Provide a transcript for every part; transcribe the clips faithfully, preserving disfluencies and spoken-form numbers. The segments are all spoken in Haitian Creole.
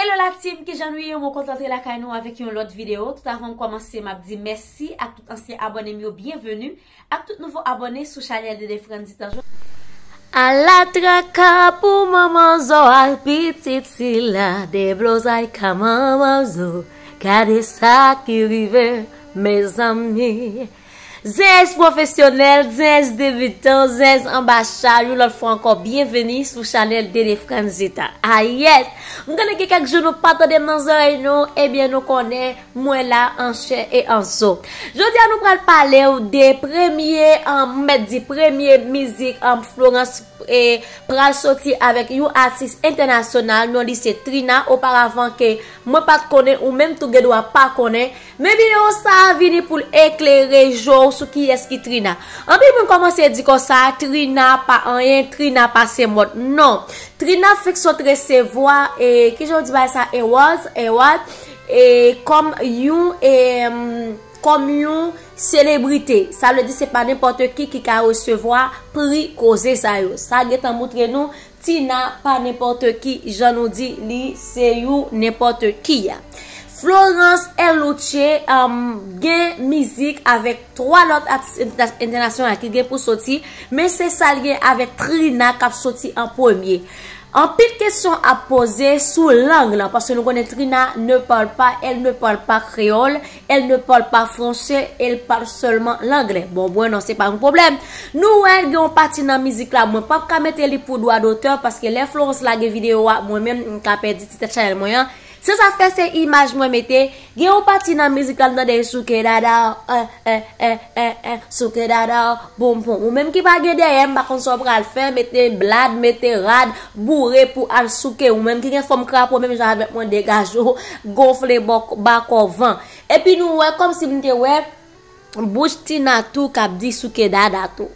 Hello la team, kijan nou ye? Mwen kontan antre lakay nou avèk yon lòt videyo. Tout avan m kòmanse, m ap di mèsi ak tout ansyen abòne m yo, byenveni, ak tout nouvo abòne sou chanèl Dede Franzita. Ala traka pou manman zo ak pitit sila, deblozay ka manman zo, gade sa ki rive, mezanmi. Zens pwofesyonèl, zens debitan, zens anba chal, yon lòt fwa ankò, byenveni sou chanèl Dede Franzita. Ah yes! M konnen gen kèk jou nou pa tande m nan zòrèy nou, ebyen nou konnen mwen la an chè e an zo. Jodi a nou pral pale w de premye, an, m mèt di premye mizik, an, Florence, e, pral soti avèk yon atis entènasyonal, non li se Trina, oparavan ke mwen pa t konnen, ou menm tou gen dwa pa konnen, men videyo sa a vini pou l eklere je w sou kiyès ki Trina. Anpil moun kòmanse di konsa, Trina pa anyen, Trina pa se mòd. Non. Trina fèk sot resevwa, e, kijan w di bagay sa, awards, award, e, kòm yon, e, kòm yon selebrite. Sa vle di se pa nenpòt ki ki ka resevwa pri koze sa yo. Sa gentan moutre nou Trina pa nenpòt ki, jan nou di, li se yon nenpòt ki a. Florence Eluce, um, gen mizik avèk twa lòt atis entè-, entènasyonal ki gen pou soti, men se sa l gen avèk Trina k ap soti an premye. Anpil kesyon ap poze sou lang lan, paske nou konnen Trina ne parle pas, elle ne parle pas créole, elle ne parle pas français, elle parle seulement l'anglais. Bon, mwen non, se pa yon pwoblèm. Nou wè, gen yon pati nan mizik la, mwen p ap ka mete li pou dwa dotè, paske lè Florence lage videyo a, mwen menm, m ka pèdi ti tèt chanèl mwen an. Se sa fè se imaj mwen mete. Gen yon pati nan mizik la, m tande souke dada, eh, eh, eh, eh, eh, souke dada, bonbon. Ou menm ki pa gen dèyè, m pa konn sa w pral fè, mete blad, mete rad, boure pou al souke. Ou menm ki gen fòm krapo, menm jan avèk mwen, degaje w, gonfle bò-, ba kò van. Epi nou wè, kòmsi m te wè, bouch Trina tou k ap di souke dada tou.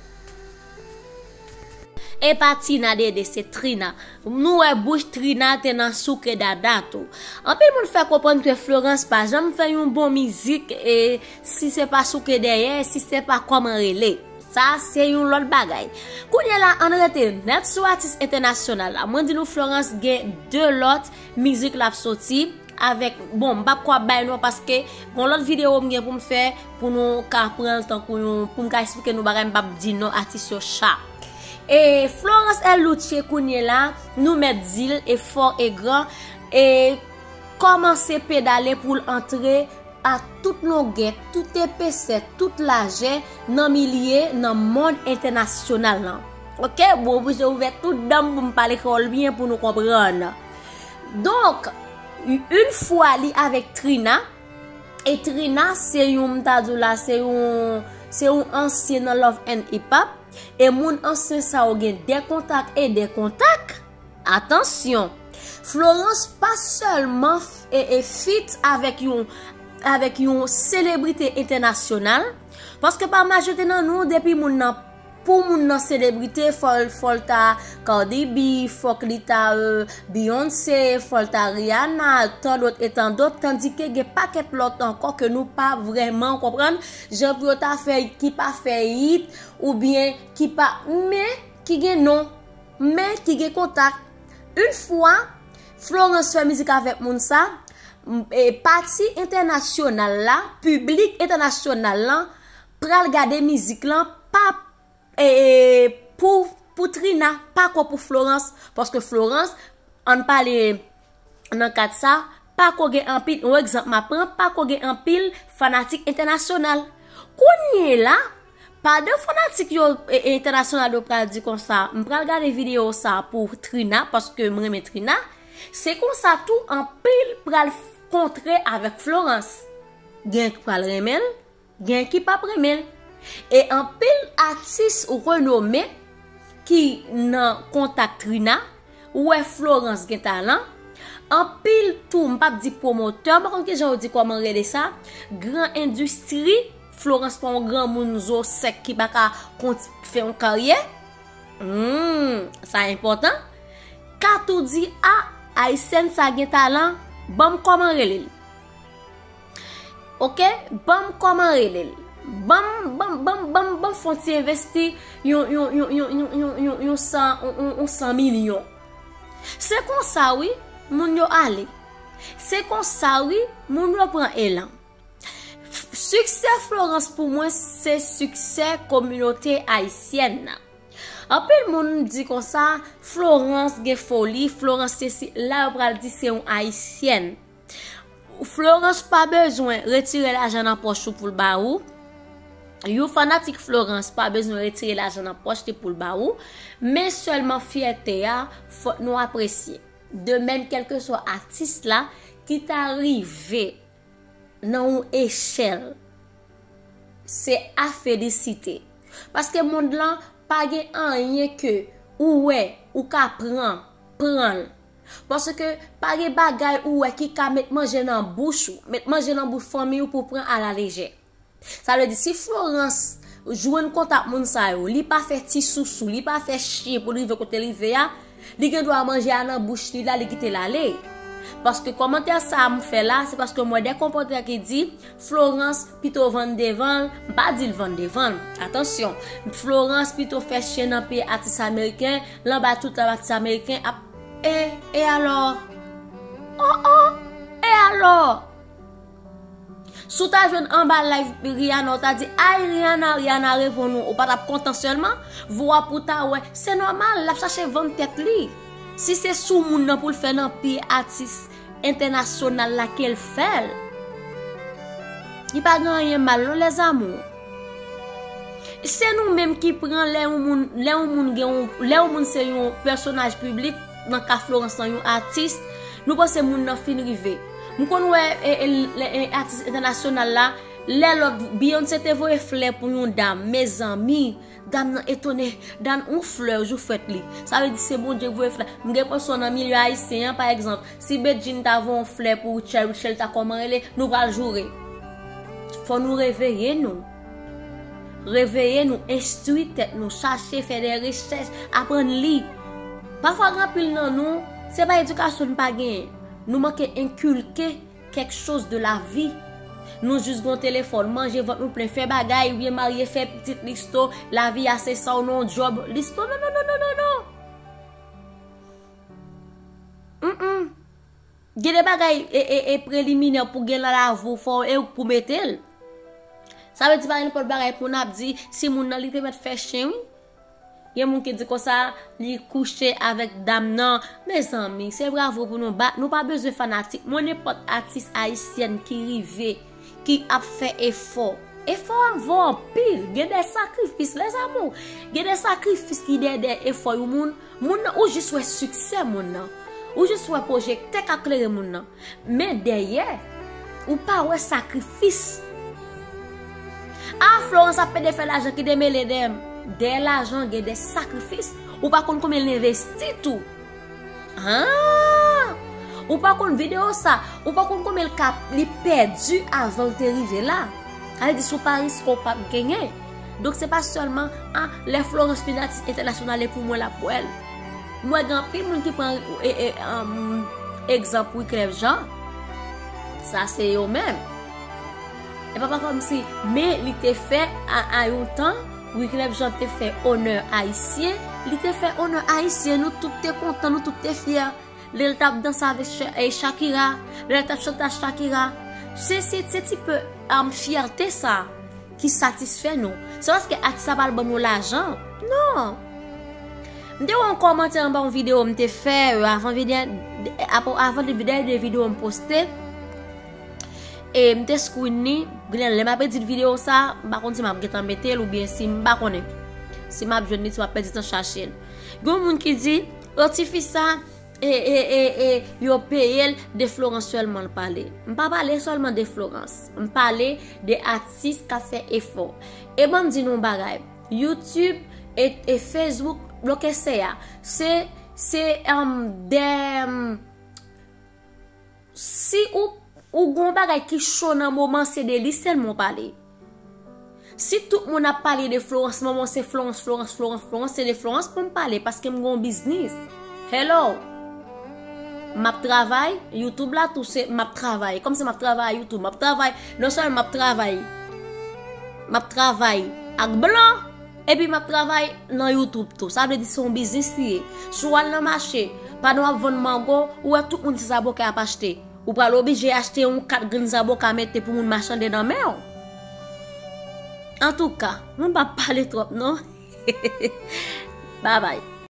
E pa Tina Dede, se Trina. Nou wè bouch Trina te nan souke dada tou. Anpil moun fè konprann ke Florence pa janm fè yon bon mizik, e si se pa souke dèyè, si se pa kòman rele. Sa se yon lòt bagay. Kounye la, ann rete nèt sou atis entènasyonal la. Mwen di nou Florence gen de lòt mizik l ap soti avèk, bon, m p ap kwa bay non paske gon lòt videyo m gen pou m fè pou nou ka pran l tankou yon, pou m ka eksplike nou bagay, m p ap di non atis yo chak. E Florence Eluce kounye la, nou mèt di l e fò e gran, e kòmanse pedale pou l antre a tout longè, tout epesè, tout lajè nan milye, nan mond entènasyonal lan. Oke, mwen oblije ouvè tout dan m pou m pale kreyòl byen pou nou konprann. Donk, yon fwa li avèk Trina, e Trina se yon, m ta di w la, se yon, se yon ansyen nan Love and Hip Hop, e moun ansyen sa yo gen de kontak e de kontak. Atansyon, Florence pa sèlman f-, e, e fit avèk yon, avèk yon selebrite entènasyonal, paske pa majorite nan nou, depi moun nan, pou moun nan selebrite, fò l, fò l ta Cardi B, fòk li ta, euh, Beyoncé, fò l ta Rihanna, tan dòt e tan dòt, tandike gen pakèt lòt ankò ke nou pa vrèman konprann jan pou yo ta fè, ki pa fè hit, oubyen ki pa, men ki gen non, men ki gen kontak. Yon fwa Florence fè mizik avèk moun sa, m-, e, pati entènasyonal la, piblik entènasyonal lan, pral gade mizik lan, pa, e, e, pou, pou Trina, pa ko pou Florence, paske Florence, ann pale nan kad sa, pa ko gen anpil, yon egzanp m ap pran, pa ko gen anpil fanatik entènasyonal. Kounye la, pandan fanatik yo, e, e, entènasyonal yo pral di konsa, m pral gade videyo sa pou Trina, paske m renmen Trina, se konsa tou anpil pral kontre avèk Florence. Gen k pral renmen l, gen ki p ap renmen l. E anpil atis renome ki nan kontak Trina, ou wè Florence gen talan. Anpil tou, m p ap di pwomotè, m pa konn kijan yo di kòman rele sa, gran endistri, Florence pa yon granmoun zo sèk ki pa ka kont-, fè yon karyè. Hmm, sa enpòtan. Ka tou di, a, ayisyèn sa gen talan, ban m kòman rele l. Oke, ban m kòman rele l. Ban m, ban m, ban m, ban m, ban m fè yon ti envesti yon, yon, yon san, yon, yon, yon san milyon. Se konsa, wi, moun yo ale. Se konsa wi, moun yo pran elan. Siksè Florence pou mwen se siksè kominote ayisyèn nan. Anpil moun di konsa, Florence gen foli, Florence se si, la yo pral di se yon ayisyèn. Florence pa bezwen retire lajan nan pòch ou pou l ba ou. Yon fanatik Florence pa bezwen retire lajan nan pòch li pou l ba ou. Men sèlman fyète a, fòk nou apresye. De menm, kèlkeswa atis la ki ta rive nan yon echèl, se a felisite. Paske mond lan pa gen anyen ke ou wè, ou ka pran, pran l. Paske pa gen bagay ou wè ki ka met manje nan bouch ou, met manje nan bouch fanmi ou pou pran alalejè. Sa vle di, si Florence jwenn kontak moun sa yo, li pa fè ti sousou, li pa fè chen pou l rive kote l rive a, li gen dwa manje a nan bouch li la, li kite l ale. Paske kòmantè sa a m fè la, se paske m wè de kòmantè ki di, Florence pito vann devan l, m pa di l vann devan l. Atansyon, Florence pito fè chen nan pye atis ameriken, l anba tout lab atis ameriken ap, e, e alò? Oh, oh, e alò? Si w ta jwenn anba live Rihanna, w ta di, ay Rihanna, Rihanna reponn ou, ou pa t ap kontan sèlman? Vwa pou w ta wè, se nòmal, l ap chache vann tèt li. Si se sou moun nan pou l fè nan pye atis entènasyonal la ke l fè l, li pa gen anyen mal non, les amours. Se nou menm ki pran lè yon moun, lè yon moun gen yon, lè yon moun se yon pèsonaj piblik, nan ka Florence lan yon atis, nou panse moun nan fin rive. M konn wè e, e, e, e, atis entènasyonal la, lè lòt Beyoncé te voye flè pou yon dam, mezanmi, dam nan etone, dam yon flè jou fèt li. Sa vle di se Bondye k voye flè. M gen enpresyon nan milye ayisyen an, pa egzanp, si Bedjine ta voye yon flè pou Rutshelle, Rutshelle ta kòman rele, nou pral joure. Fò nou reveye nou. Reveye nou, enstwi tèt nou, chache fè de rechèch, aprann li. Pafwa gen anpil nan nou, se pa edikasyon n pa genyen. Nou manke enkilke kèk choz de la vi. Nou jis gon telefòn, manje vant nou plen, fè bagay, oubyen marye, fè pitit, listo, lavi a se sa w nan yon djòb, listo, non, non, non, non, non, non. Mm, mm. Gen de bagay e, e, e preliminè pou gen nan lavi w, fò e ou k pou mete l. Sa vle di pa nenpòt bagay pou n ap di, si moun nan li te mèt fè chen wi. Gen moun ki di konsa, li kouche avèk dam nan. Mezanmi, se bravo pou nou bat. Nou pa bezwen fanatik. Mwen nenpòt atis ayisyèn ki rive, ki ap fè efò. Efò an vo anpil. Gen de sakrifis, les amours. Gen de sakrifis ki dèyè de efò yon moun. Moun nan, ou jis wè siksè moun nan. Ou jis wè pwojektè k ap klere moun nan. Men dèyè, ou pa wè sakrifis. A, Florence ap pede fè lajan, ki te mele dèyè m. Dèyè lajan, gen de sakrifis. Ou pa konn konbyen l envesti tou. Ah! Ou pa konn videyo sa, ou pa konn konbyen l ka, li pèdi avan l te rive la. Sa vle di, si w pa riske, w p ap genyen. Donk, se pa sèlman, a, lè Florence vin atis entènasyonal, e pou mwen l ap wè l. M wè gen anpil moun ki pran, e, e, um, egzanp Wyclef Jean. Sa se yo menm. E pa, pa kòmsi, men li te fè a, a yon tan, Wyclef Jean te fè onè ayisyen, li te fè onè ayisyen, nou tout te kontan, nou tout te fyè. Lè l t ap danse avèk Sha-, e, Shakira, lè l t ap chante ak Shakira. Se, se, se ti pe, um, fyète sa ki satisfè nou. Se paske atis la pral ban nou lajan. Non. M te wè yon kòmantè anba yon videyo m te fè, euh, avan videyo, avan, avan de, de, de videyo m poste. E m te screen li, gen lè m ap edit videyo sa, m pa konn si m ap gentan mete l oubyen si m pa konnen. Si m ap jwenn li, si m ap pèdi tan chache l. Gen yon moun ki di, o tifi sa, e, e, e, e, yo peye l, de Florence sèlman l pale. M pa pale sèlman de Florence. M pale de atis k ap fè efò. E ban m di nou yon bagay. YouTube e, e Facebook, lo ke sea. Se, se, um, de, um, si ou, ou gon bagay ki cho nan moman, se de li sèlman w pale. Si tout moun ap pale de Florence, manman se Florence, Florence, Florence, Florence, se de Florence pou m pale, paske m gon biznis. Hello! M ap travay, YouTube la tou se m ap travay. Kòm se m ap travay YouTube, m ap travay, non sèlman m ap travay, m ap travay ak blan, epi m ap travay nan YouTube tou. Sa vle di se yon biznis li ye. Si w al nan mache, pandan w ap vann mango, ou wè tout moun se zabòkè y ap achte. Ou pral oblije achte yon kat grenn zaboka mete pou moun machande nan men w. Antouka, mwen pa pale twòp non. Babay.